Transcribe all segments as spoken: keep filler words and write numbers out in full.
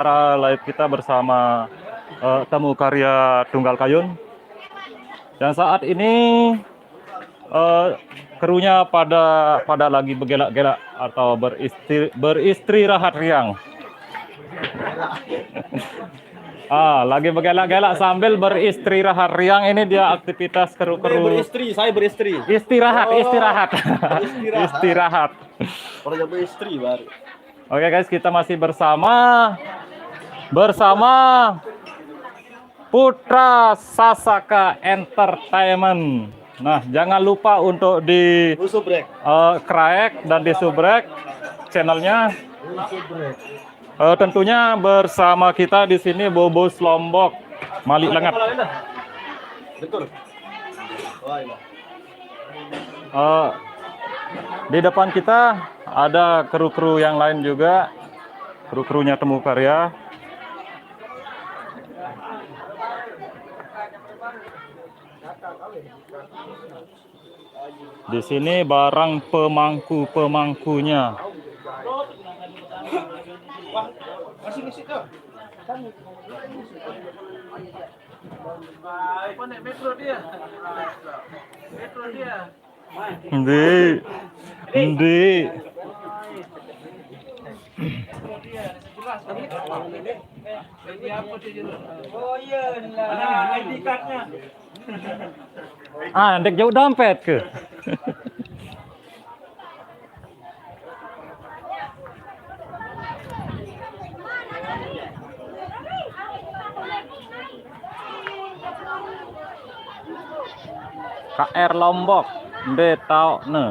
acara live kita bersama eh, Temu Karya Tunggal Kayun. Dan saat ini eh, krunya pada pada lagi bergelak-gelak atau beristri beristri rahat riang. Ah, lagi bergelak-gelak sambil beristri rahat riang, ini dia aktivitas kru-kru. Beristri, saya beristri. Istirahat, oh, istirahat. Istirahat. Istirahat. Kalau beristri baru. Oke guys, kita masih bersama bersama Putra Sasaka Entertainment. Nah, jangan lupa untuk di subscribe. Eh, kraek dan di subscribe channelnya. Eh, tentunya bersama kita di sini Bobos Lombok, Malik Lengat. Betul. Eh, di depan kita ada kru-kru yang lain juga, kru-krunya Temu Karya. Di sini barang pemangku-pemangkunya. Ndi, ndi. Ah, ndek jauh dompet ke. K R Lombok, nde tahu ne.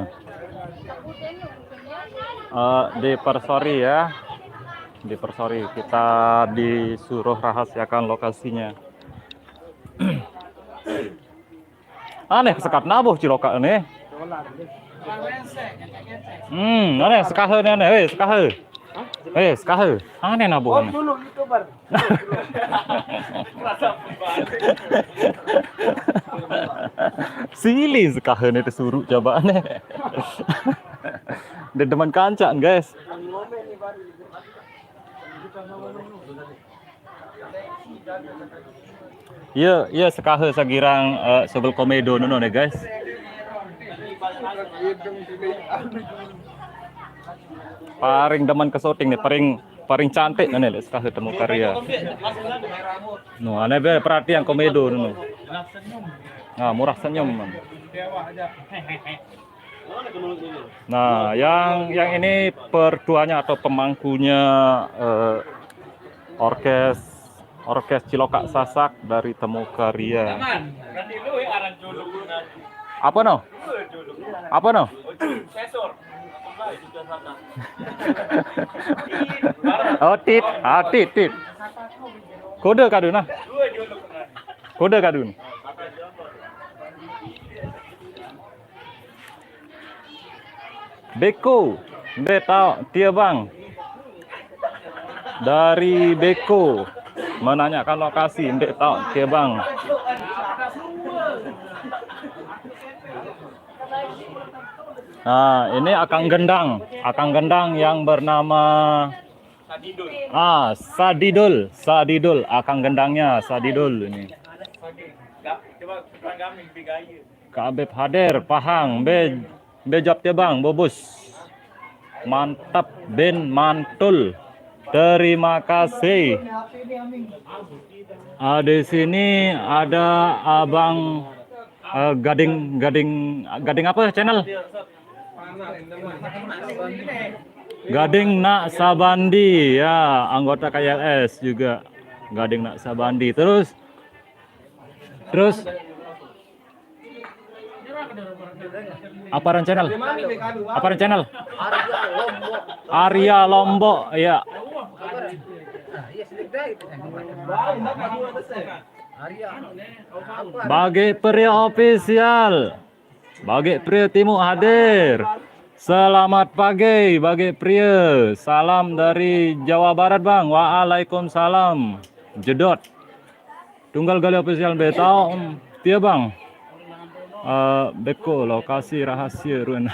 Eh, dipersori ya, dipersori, kita disuruh rahasiakan lokasinya. Aneh sekat nabuh cilokak ini. Hmm, aneh sekahe ini aneh, eh sekahe. Eh sekahe. Aneh nabuh ini. Silih sekahe ini disuruh coba aneh. Dia demen kancaan guys. Iya, iya sekahe sagirang eh, sebel komedo nuno ne guys. Paring demen ke syuting nih, paring paring cantik nih lek sekahe Temu Karya. No, aneh be perhatian komedo nuno. Nah, murah senyum. Nah, yang yang ini pertuanya atau pemangkunya eh, orkes orkes Cilokak Sasak dari Temu Karya. Apa no? Apa no? Oh tit, ah tit tit. Kode kadun nah. Kode kadun. Beko, nde tahu, tie bang. Dari Beko menanyakan lokasi, nde tahu, tie bang. Nah, ini akang gendang, akang gendang yang bernama ah Sadidul, Sadidul, akang gendangnya Sadidul ini. Kabeb hadir, pahang, be, be jawab tie bang, bobos. Mantap, ben mantul. Terima kasih. Ah, di sini ada abang eh, Gading Gading Gading apa channel? Gading Nak Sabandi ya, anggota K Y L S juga. Gading Nak Sabandi. Terus terus Aparan channel? Aparan channel? Arya Lombok ya. Bagi Pria Official. Bagi Pria Timur hadir. Selamat pagi bagi Pria. Salam dari Jawa Barat, Bang. Waalaikumsalam. Jedot. Tunggal Gali Official betau, em, tie bang. Eh, beko lokasi rahasia ruen.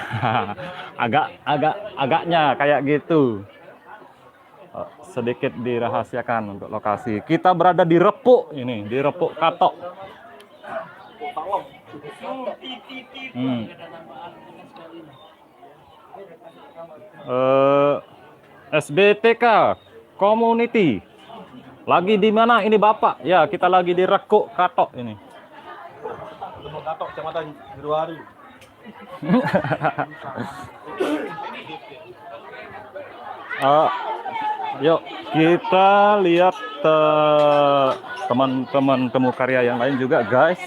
Agak agak agaknya kayak gitu. Eh, sedikit dirahasiakan untuk lokasi. Kita berada di Repuk ini, di Repuk Katok. Hmm. Eh, S B T K Community. Lagi di mana ini, Bapak? Ya, kita lagi di Repuk Katok ini. Repuk Katok, Kecamatan Jeruari. Eh, yuk, kita lihat, eh, teman-teman Temu Karya yang lain juga, guys.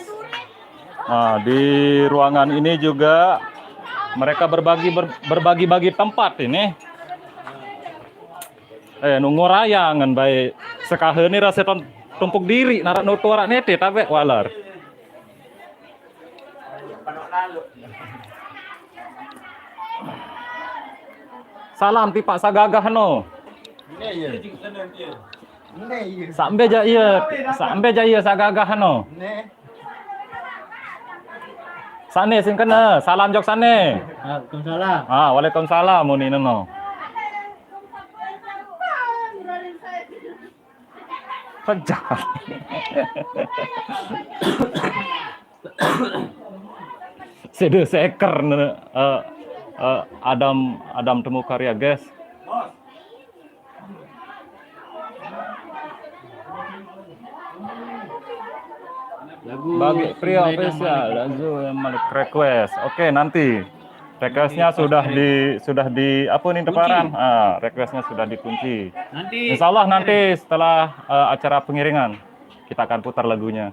Nah, di ruangan ini juga mereka berbagi ber- berbagi-bagi tempat ini. Eh, nunggu rayangan baik. Sekahe ni rasa ton- tumpuk diri, narak nutu arak nete, tabek walar. Salam tipak sagagah no. Ini ya. Ini ya. Sampai ja iya, sampai ja iya sagagah no. Ini. Sane sing kena, salam jok sane. Waalaikumsalam. Ah, waalaikumsalam muni neno. Pejah. Sede seker ne, eh, eh, Adam Adam Temu Karya, guys. Lagu bagi pria official, lagu yang Malik request. Oke, nanti requestnya sudah di sudah di apa nih teparan? Ah, requestnya sudah dikunci. Nanti insya Allah nanti setelah eh, acara pengiringan kita akan putar lagunya.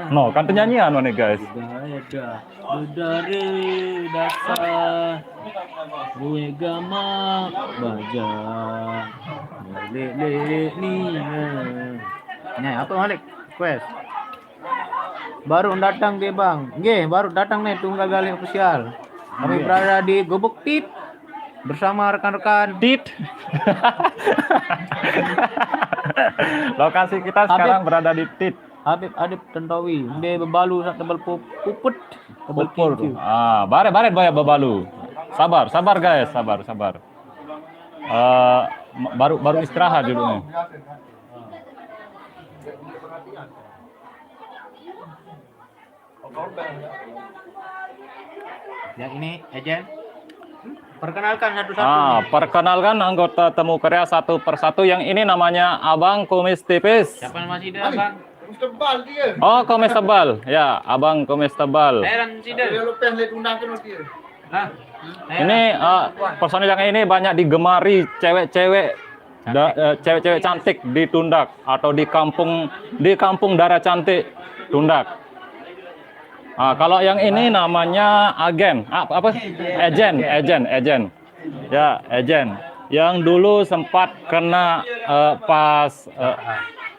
No, kan penyanyian mana guys? Bedare dasar gue gamak baja. Lele ni. Nah, apa Malik? Quest. Baru datang dia, Bang. Nggih, baru datang nih Tunggal Galih Official. Kami berada di Gubuk Tit bersama rekan-rekan Tit. Lokasi kita sekarang berada di Tit. Habib Adib Tantowi, dia bebalu sak tebal pu- puput, tebal pupur. Ah, baret-baret banyak bebalu. Sabar, sabar guys, sabar, sabar. Eh, baru baru istirahat dulu nih. Yang ini, Ejen. Perkenalkan satu-satu. Ah, perkenalkan anggota Temu Karya satu persatu. Yang ini namanya Abang Kumis Tipis. Siapa nama sida, Abang? Kumis tebal dia. Oh, Kumis Tebal. Ya, Abang Kumis Tebal. Heran sida. Dia lepas lihat undang kena dia. Nah. Ini eh, personil yang ini banyak digemari cewek-cewek da- eh, cewek-cewek cantik di Tundak atau di kampung di kampung Dara Cantik Tundak. Ah, kalau yang ini namanya agen, apa, apa? Ejen, ejen, ejen. Ya, ejen. Yang dulu sempat kena eh, pas eh,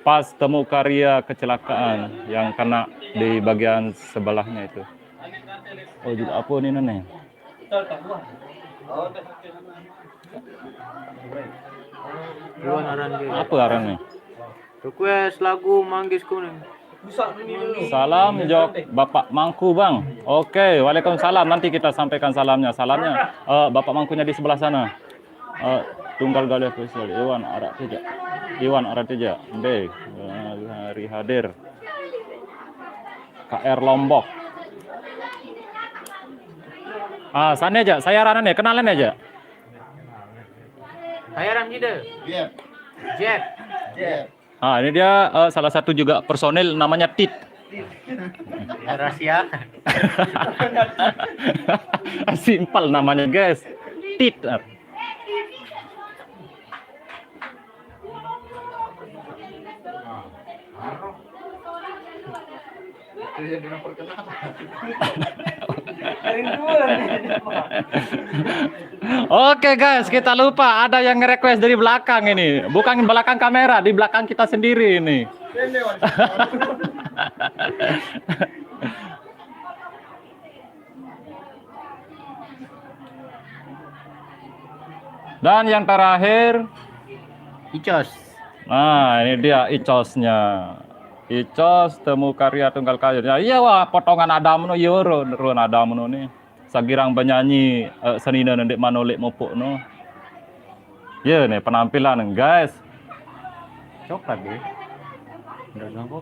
pas Temu Karya kecelakaan yang kena di bagian sebelahnya itu. Oh, juga apa ni nih? Apa aran nih? Request lagu Manggis Kuning. Salam jok Bapak Mangku, Bang. Oke, waalaikumsalam. Nanti kita sampaikan salamnya. Salamnya eh, Bapak Mangkunya di sebelah sana. Eh, Tunggal Galih Official, Iwan Arak Teja. Iwan Arak Teja. B. Eh, hari hadir. K R Lombok. Ah, sana aja. Saya Ranan ya, kenalan aja. Saya Ramjida. Jet. Jet. Jet. Ah, ini dia eh, salah satu juga personil namanya Tit. Rahasia. Simpel namanya, guys. Tit. Oke guys, kita lupa ada yang request dari belakang ini. Bukan belakang kamera, di belakang kita sendiri ini. Dan yang terakhir, Icos. Nah, ini dia Icosnya. Icos Temu Karya Tunggal Kayu. Ya, iya wah, potongan Adam no, iya ro, ro Adam no nih. Sagirang benyanyi eh, senina nendek manolek mopok no. Ya, nih penampilan, guys. Coklat deh. Udah jangkau.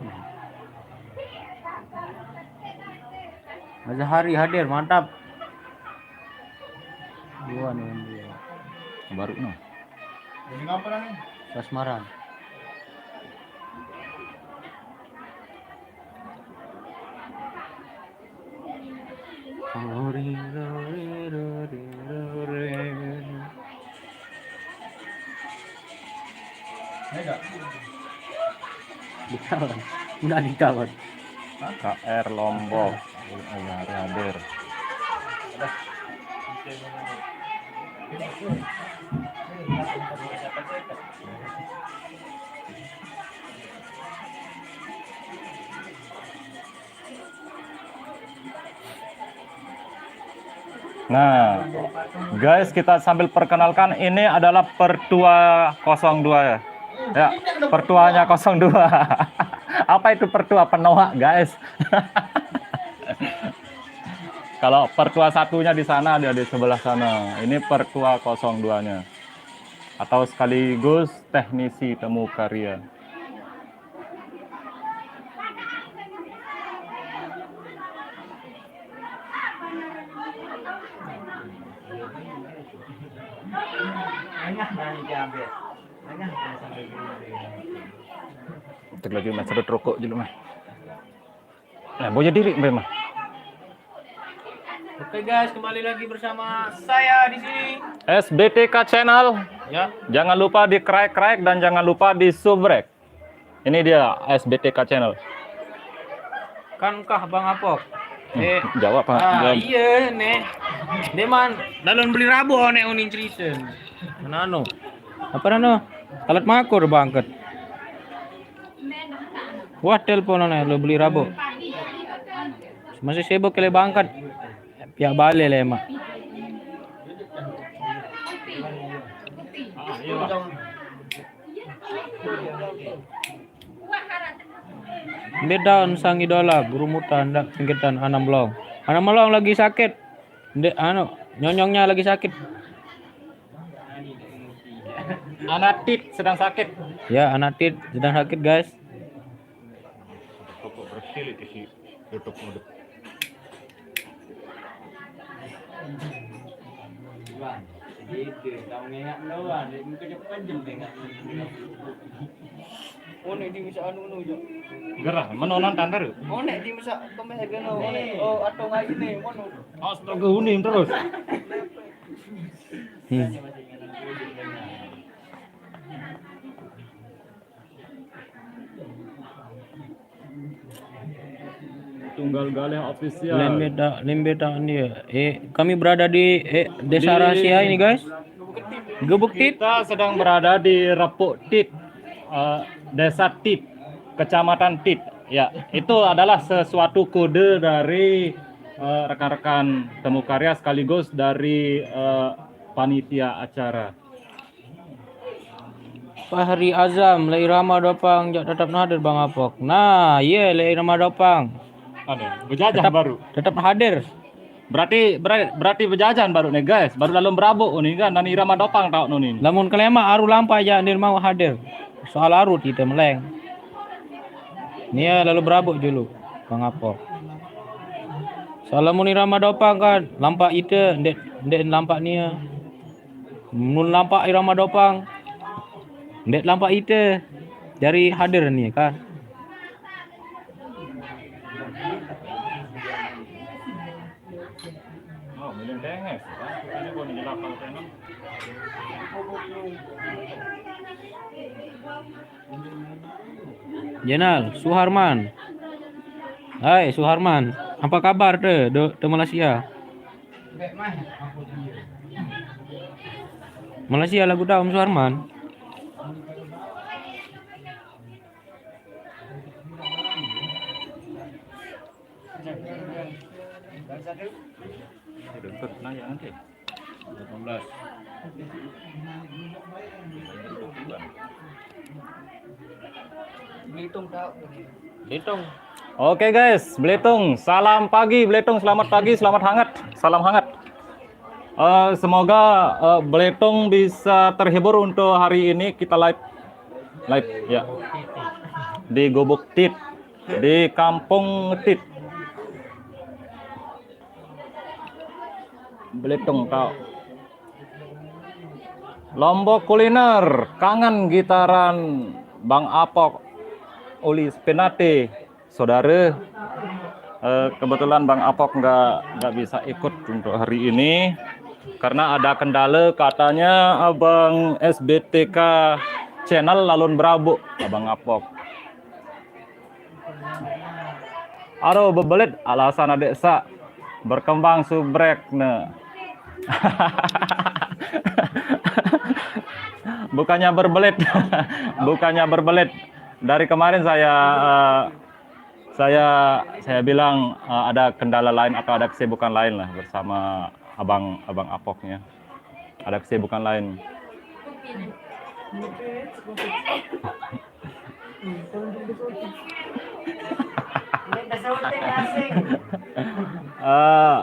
Azahari hadir, mantap. Dua nih, dua. Baru nih. Ini apa nih? Kasmaran. Ditahan. Enggak ditahan. K R Lombok. Hadir. Nah, guys, kita sambil perkenalkan, ini adalah Pertua kosong dua ya. Ya, Pertuanya kosong dua. Apa itu Pertua? Penoak, guys. Kalau Pertua satunya di sana, dia di sebelah sana. Ini Pertua kosong duanya. Atau sekaligus teknisi temu karya. Tek lagi, Mas, ada rokok dulu, Mas. Nah, boya diri, Mbak, Mas. Oke guys, kembali lagi bersama saya di sini. S B T K Channel. Ya. Jangan lupa di like, like, dan jangan lupa di subrek. Ini dia S B T K Channel. Kan kah Bang Apok? Hmm, eh, jawab, Pak. Ah, jawab. Iya nih. Dia man, dalun beli rabo nek unin cerita. Mana anu? Apa anu? Talat makur bangket. Wah, telepon nih, lo beli rabo. Masih sibuk kali bangket. Pihak balik lah, Mak. Beda sang idola, guru muta, ndak pinggiran anam long. Anam long lagi sakit. Ndek, anu, nyonyongnya lagi sakit. Anak Tit sedang sakit. Ya, anak Tit sedang sakit, guys. Pokok bersih itu sih, tutup mulut. Gitu, kamu ngengak doang, dia muka cepat jem tengok. Oh, nek di bisa anu nu, Jok. Gerah, menonan tandar. Oh, nek di bisa kemeh geno, oh, nek. Oh, atau ngaji nih, mono. Astaga, uning terus. Hmm. Tunggal Galeh Official. Lembe tak, lembe tak dia. Eh, kami berada di, eh, desa rahasia ini, guys. Gubuk Tit. Kita sedang berada di Repuk Tit, eh, Desa Tit, Kecamatan Tit. Ya, itu adalah sesuatu kode dari, eh, rekan-rekan Temu Karya sekaligus dari, eh, panitia acara. Fahri Azam, le Irama Dopang, jak tetap hadir Bang Apok. Nah, iya, le Irama Dopang. Ada, bejajah tetap, baru. Tetap hadir. Berarti, berarti, berarti bejajan baru nih, guys. Baru dalam berabuk nih kan, dan Irama Dopang tau nih. Lamun kelema aru lampai aja, nir mau hadir. Soal aru kita meleng. Nia lalu berabuk dulu, Bang Apok. Soal lamun Irama Dopang kan, lampak ite, ndek, ndek lampak nia. Mun lampak Irama Dopang, ndek lampak ite. Jari hadir nih kan. Oh, minum denges, kan? Ini gua di lapang tenang. Jenal Suharman. Hai Suharman, apa kabar te do te Malaysia? Malaysia lagu daun Suharman. Delapan belas. Belitung tahu. Belitung. Oke guys, Belitung, salam pagi Belitung, selamat pagi, selamat hangat, salam hangat. Eh, semoga eh, Belitung bisa terhibur untuk hari ini kita live live ya di Gubuk Tit, di Kampung Tit. Belitung tau. Lombok Kuliner, kangen gitaran Bang Apok, Uli Spinati, saudara. Eh, kebetulan Bang Apok nggak nggak bisa ikut untuk hari ini karena ada kendala, katanya Abang S B T K Channel lalun berabuk, Abang Apok. Aduh, bebelit alasan adik sa, berkembang subrek ne. Bukannya berbelit, bukannya berbelit. Dari kemarin saya eh, saya saya bilang eh, ada kendala lain atau ada kesibukan lain lah bersama abang abang Apoknya. Ada kesibukan lain. Eh,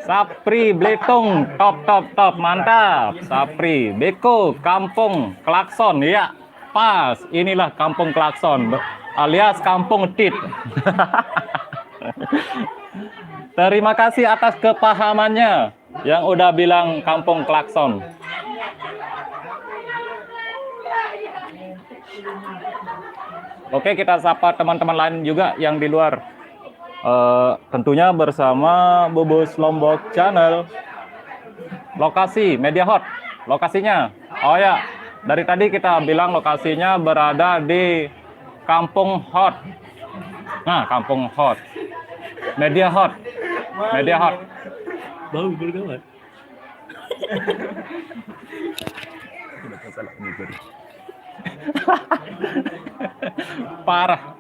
Sapri Belitung, top top top, mantap. Sapri Beko, Kampung Klakson, ya. Pas, inilah Kampung Klakson alias Kampung Tit. Terima kasih atas kepahamannya yang udah bilang Kampung Klakson. Oke, kita sapa teman-teman lain juga yang di luar. Eh, tentunya bersama Bubus Lombok Channel. Lokasi Media Hot. Lokasinya, oh ya, dari tadi kita bilang lokasinya berada di Kampung Hot. Nah, Kampung Hot. Media Hot. Media Hot. Bau bergawat. Parah.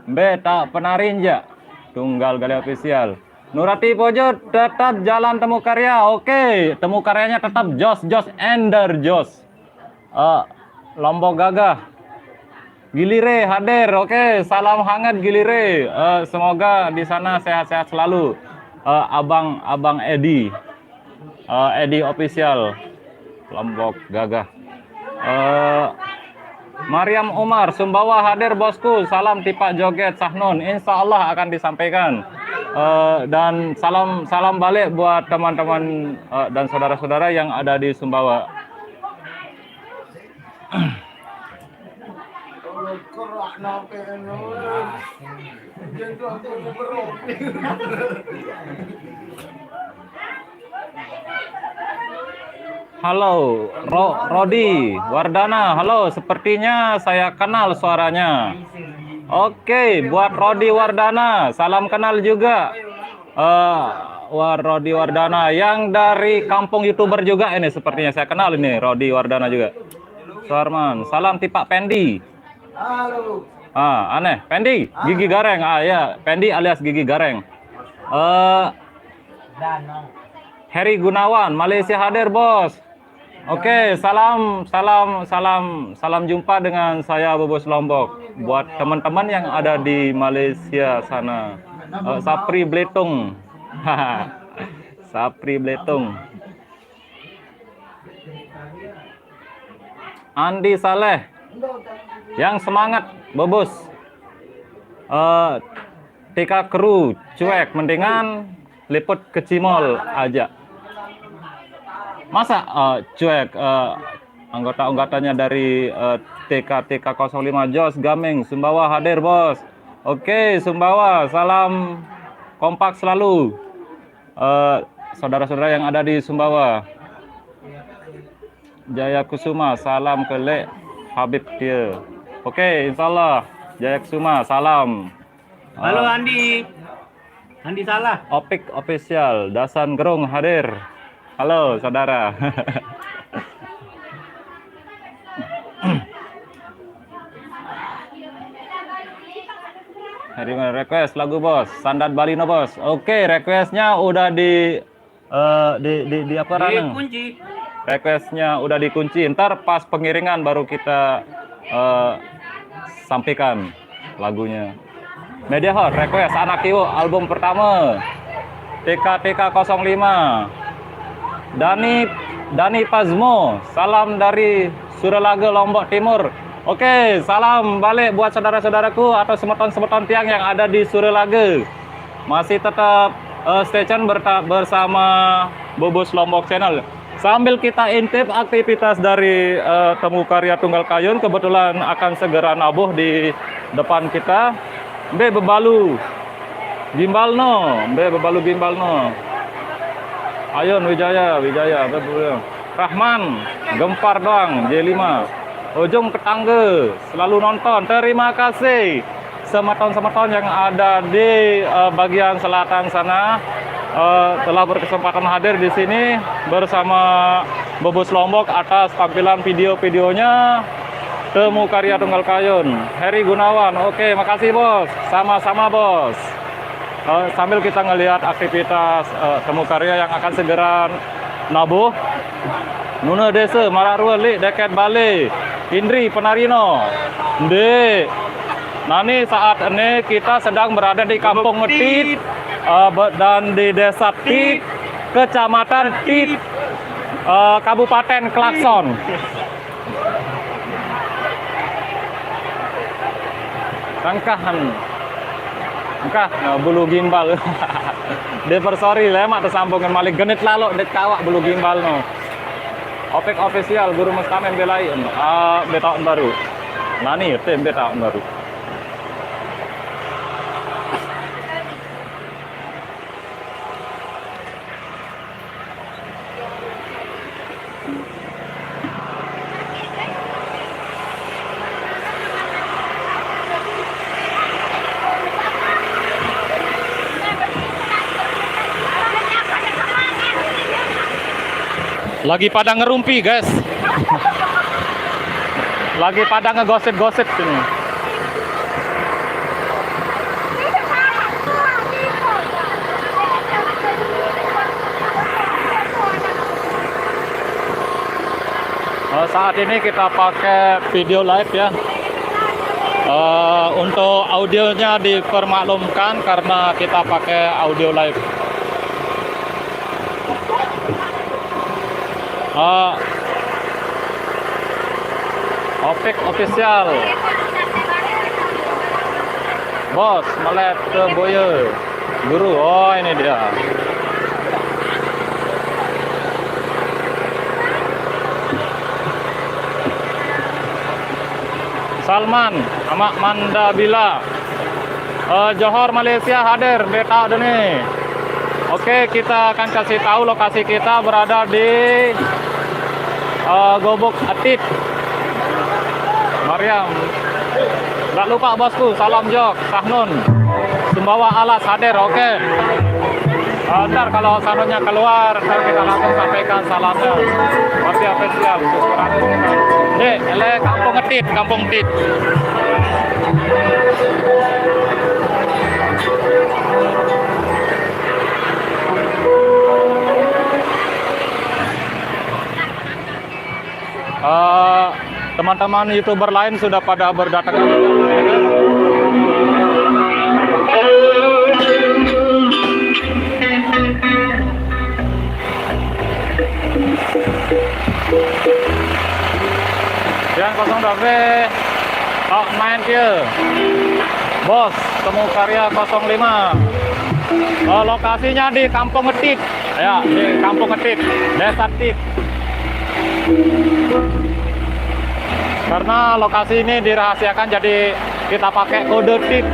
Beta penarinja. Tunggal Gali Official. Nurati Pojo tetap jalan Temu Karya. Oke, Temu Karyanya tetap jos, jos, ender jos. Eh, Lombok Gagah. Gilire hadir. Oke, salam hangat Gilire. Eh, semoga di sana sehat-sehat selalu. Eh, abang abang Edi. Eh, Edi Official. Lombok Gagah. Eh, Mariam Umar, Sumbawa hadir bosku. Salam tipak joget Sahnun. Insya Allah akan disampaikan. Eh, dan salam salam balik buat teman-teman eh, dan saudara-saudara yang ada di Sumbawa. Halo, Ro Rodi Wardana. Halo, sepertinya saya kenal suaranya. Oke, buat Rodi Wardana, salam kenal juga. Eh, War Rodi Wardana yang dari kampung YouTuber juga ini, sepertinya saya kenal ini Rodi Wardana juga. Suarman, salam tipak Pendi. Halo. Ah, aneh. Pendi, Gigi Gareng. Ah ya, Pendi alias Gigi Gareng. Eh, Heri Gunawan, Malaysia hadir, Bos. Oke, salam, salam, salam, salam jumpa dengan saya Bubus Lombok. Buat teman-teman yang ada di Malaysia sana, eh, Sapri Belitung. Sapri Belitung. Andi Saleh, yang semangat, Bubus. Eh, T K Kru cuek, mendingan liput ke Cimol aja. Masa eh, cuek eh, anggota-anggotanya dari eh, T K T K kosong lima, Jos Gaming, Sumbawa hadir, Bos. Oke, Sumbawa, salam kompak selalu. Eh, saudara-saudara yang ada di Sumbawa. Jaya Kusuma, salam ke Lek Habib dia. Oke, insyaallah. Jaya Kusuma, salam. Halo, ah. Andi. Andi Salah. Opik Official, Dasan Gerung hadir. Halo, saudara. Hari mana request lagu, Bos? Sandat Bali no, Bos. Oke, requestnya udah di eh, di, di di apa, Raneng? Dikunci. Requestnya udah dikunci. Ntar pas pengiringan baru kita eh, sampaikan lagunya. Media Hot request Anak Iwo album pertama. T K T K kosong lima. Dani Dani Pazmo, salam dari Surelaga, Lombok Timur. Oke, salam balik buat saudara-saudaraku atau semeton-semeton tiang yang ada di Surelaga. Masih tetap eh, stay tune berta- bersama Bobos Lombok Channel. Sambil kita intip aktivitas dari eh, Temu Karya Tunggal Kayun, kebetulan akan segera nabuh di depan kita. Mbe bebalu gimbal no, mbe bebalu gimbal no. Ayun Wijaya, Wijaya, mbe bebalu. Rahman, gempar doang, J lima. Ujung Ketangga, selalu nonton. Terima kasih semeton-semeton yang ada di eh, bagian selatan sana eh, telah berkesempatan hadir di sini bersama Bobos Lombok atas tampilan video-videonya. Temu Karya Tunggal Kayun, Heri Gunawan. Oke, makasih Bos. Sama-sama Bos. Eh, sambil kita ngelihat aktivitas eh, Temu Karya yang akan segera nabuh. Nuna Desa, Mararua Lik, Deket Bale, Indri Penarino. Nde. Nani saat ini kita sedang berada di Kampung Ngetit eh, be- dan di Desa Tit, Kecamatan Tit, eh, Kabupaten Klakson. Tangkahan. Engkah nah, bulu gimbal. Deper sorry lemak tersambungan malik genit lalok det kawak bulu gimbal no. Opek official guru mestamen belain. Ah, betaun baru. Nani tem betaun baru. Lagi pada ngerumpi, guys. Lagi pada ngegosip-gosip sini. Eh, saat ini kita pakai video live ya. Eh, untuk audionya dipermaklumkan karena kita pakai audio live. Eh, Opik Official. Bos, melet ke Boye. Guru, oh ini dia. Salman, Amak Manda Bila. Eh, Johor, Malaysia hadir, beta dene. Oke, kita akan kasih tahu lokasi kita berada di eh, Gobok Atit. Mariam. Nggak lupa bosku, salam jok, Sahnun. Sumbawa Alas hadir, oke. Eh, ntar kalau Sahnunnya keluar, ntar kita langsung sampaikan salamnya. Masih official, syukuran. Dek, ele Kampung Ngetit, Kampung Ngetit. Eh, teman-teman YouTuber lain sudah pada berdatangan. Yang kosong dua B, Pak main kia. Bos, Temu Karya kosong lima. Eh, lokasinya di Kampung Ngetit. Ya, di Kampung Ngetit, Desa Tit. Karena lokasi ini dirahasiakan, jadi kita pakai kode tip.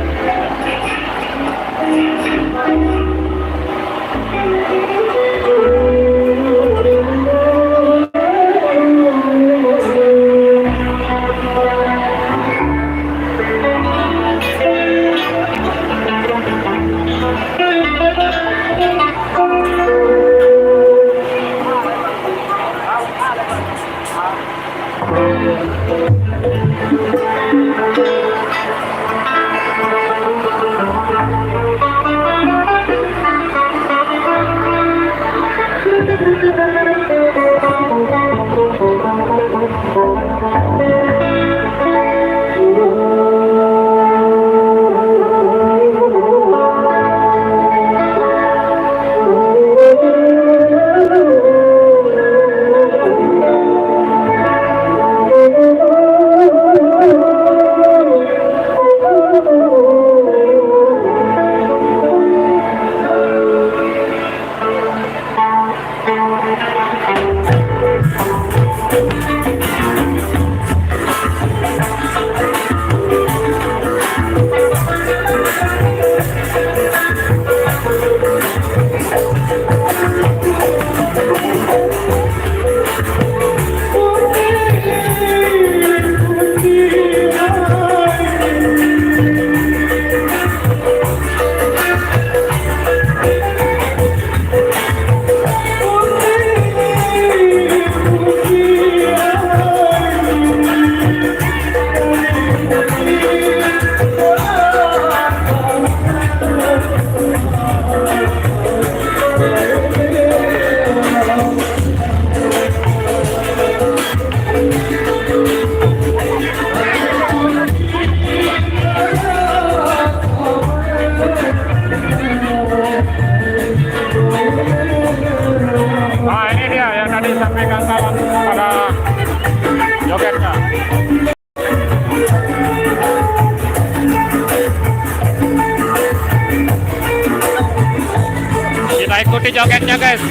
Kita ikuti jogetnya, guys.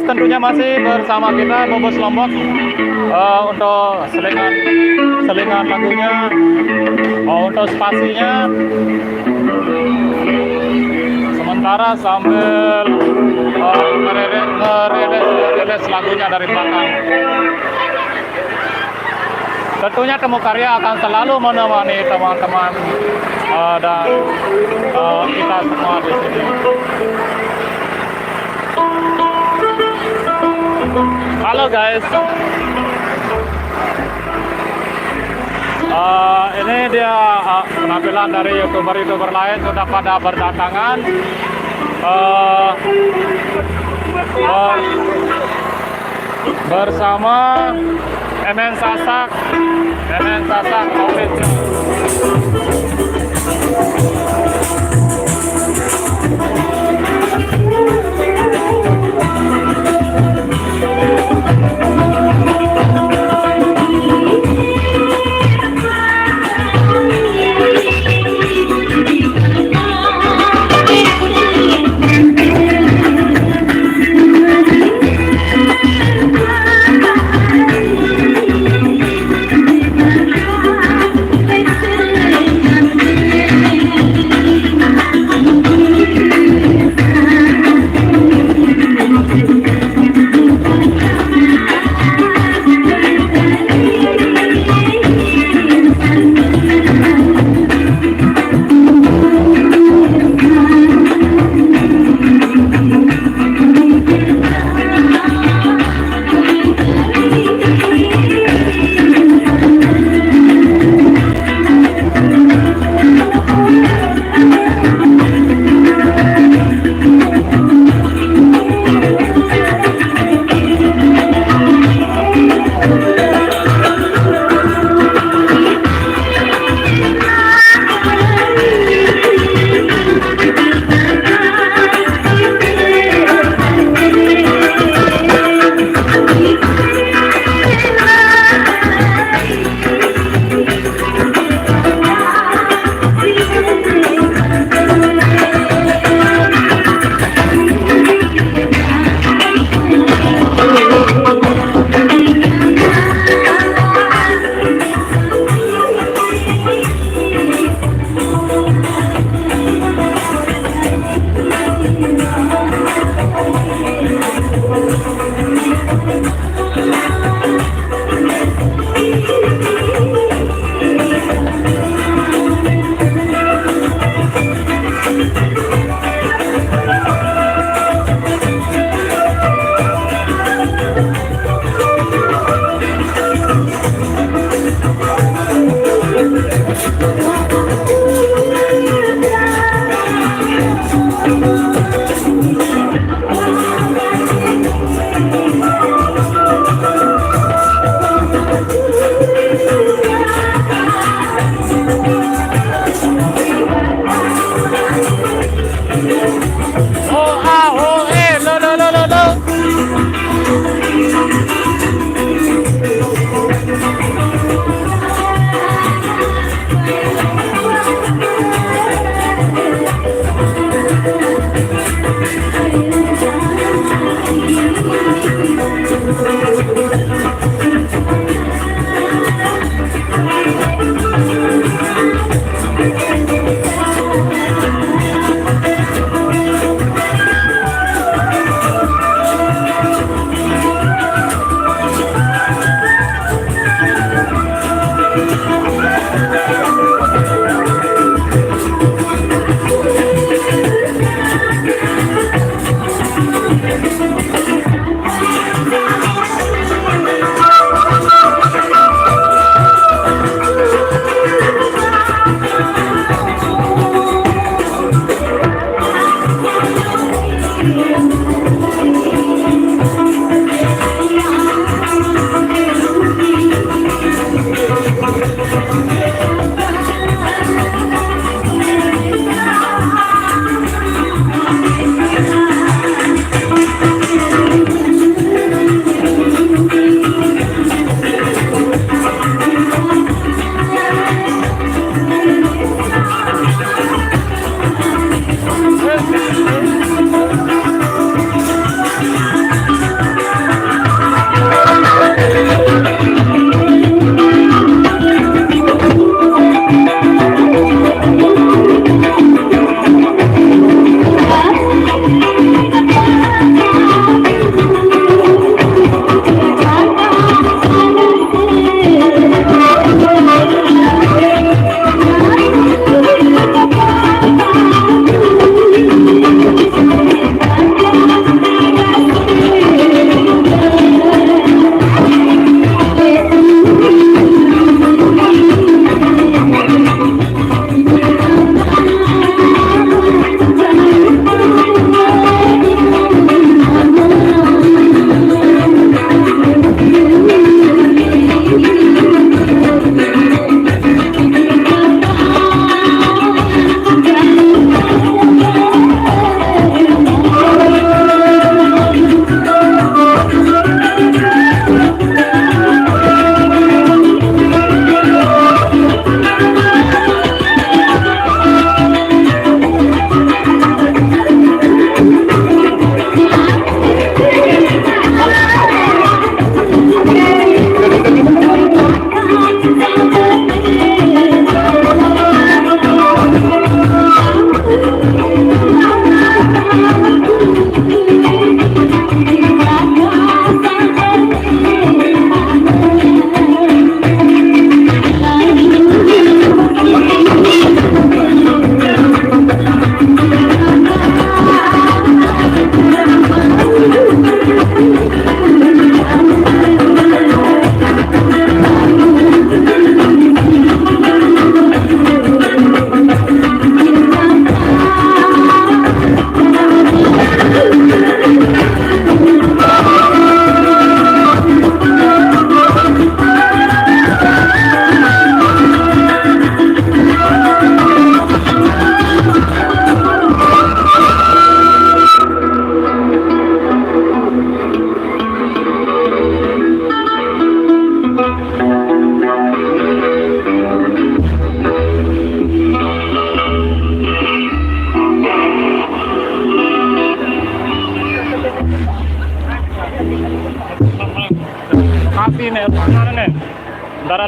Tentunya masih bersama kita Bobos Lombok, eh, untuk selingan selingan lagunya, oh, untuk spasinya. Sementara sambil eh, ngerilis, ngerilis, ngerilis lagunya dari belakang. Tentunya Temu Karya akan selalu menemani teman-teman eh, dan eh, kita semua di sini. Halo guys. Eh, ini dia eh, penampilan dari youtuber-youtuber lain sudah pada berdatangan. Eh, ber- bersama M N Sasak, M N Sasak Official.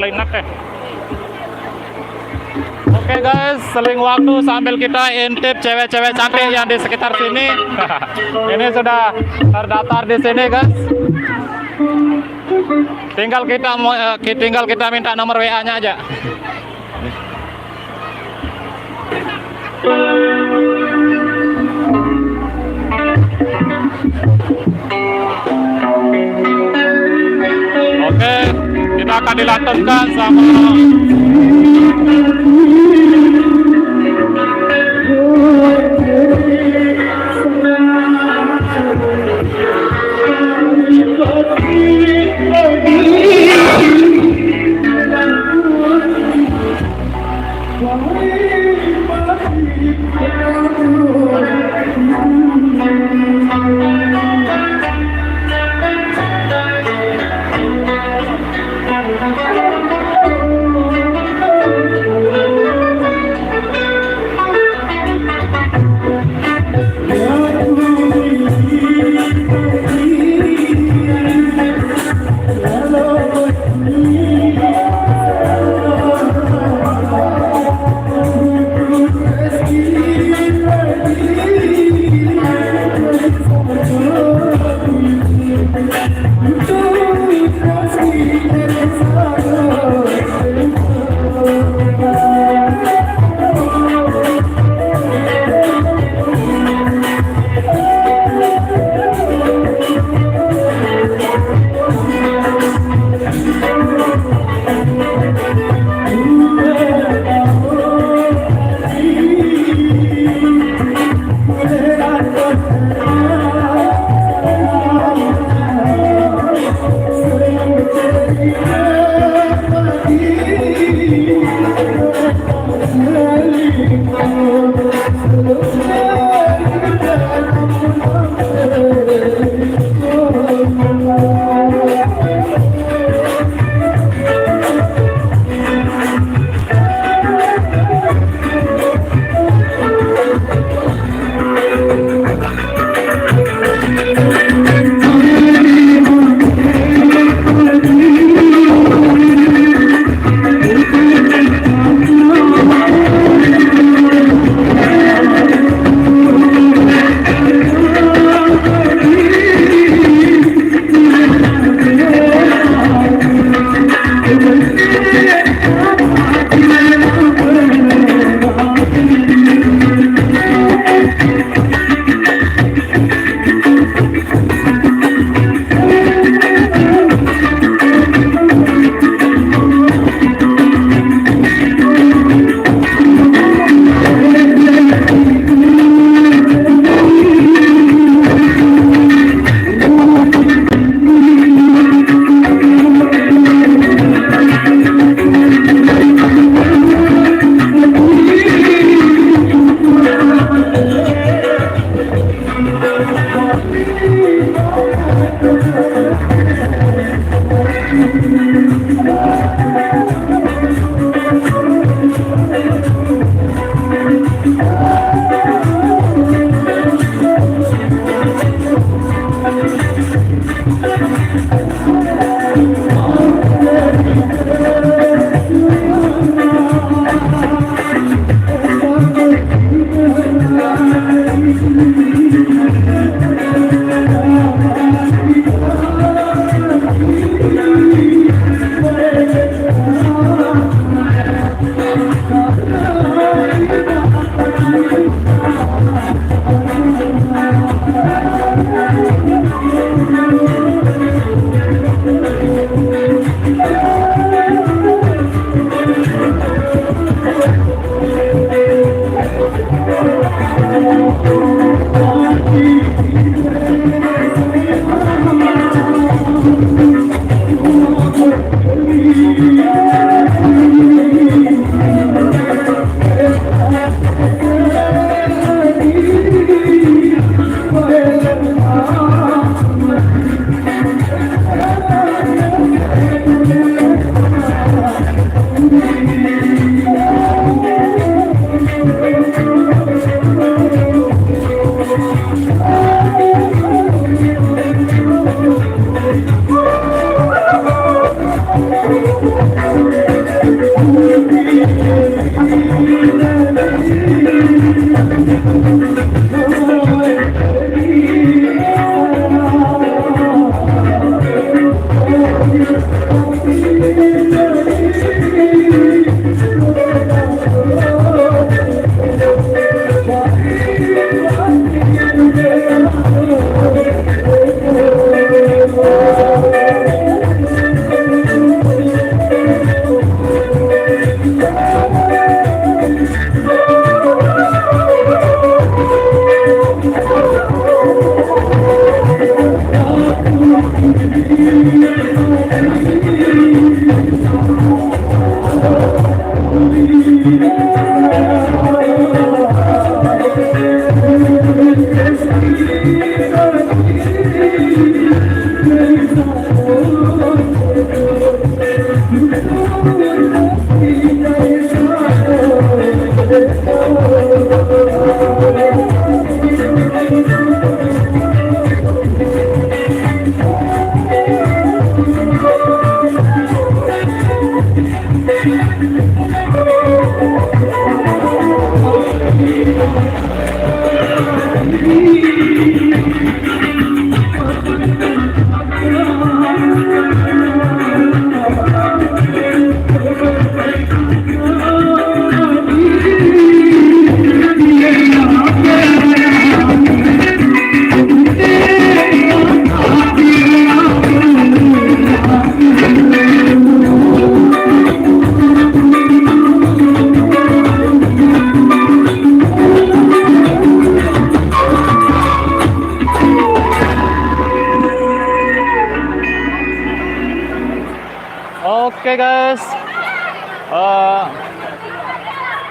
Ingat deh. Oke guys, seling waktu sambil kita intip cewek-cewek cantik yang di sekitar sini. Ini sudah terdaftar di sini guys. Tinggal kita mau, eh, ki- tinggal kita minta nomor W A-nya aja. Oke, kita akan dilantunkan sama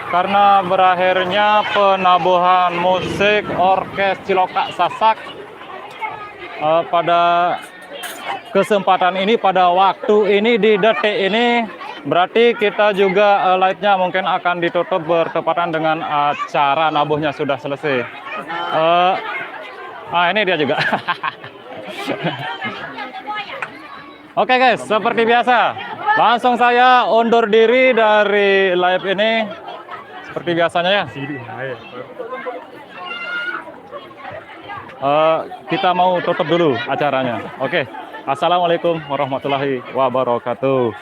Karena berakhirnya penabuhan musik Orkes Cilokak Sasak, eh, pada kesempatan ini, pada waktu ini, di detik ini, berarti kita juga, eh, live-nya mungkin akan ditutup bertepatan dengan acara nabuhnya sudah selesai. Eh, ah, ini dia juga. Oke guys, seperti biasa, langsung saya undur diri dari live ini. Seperti biasanya ya. Eh, kita mau tutup dulu acaranya. Oke. Assalamualaikum warahmatullahi wabarakatuh.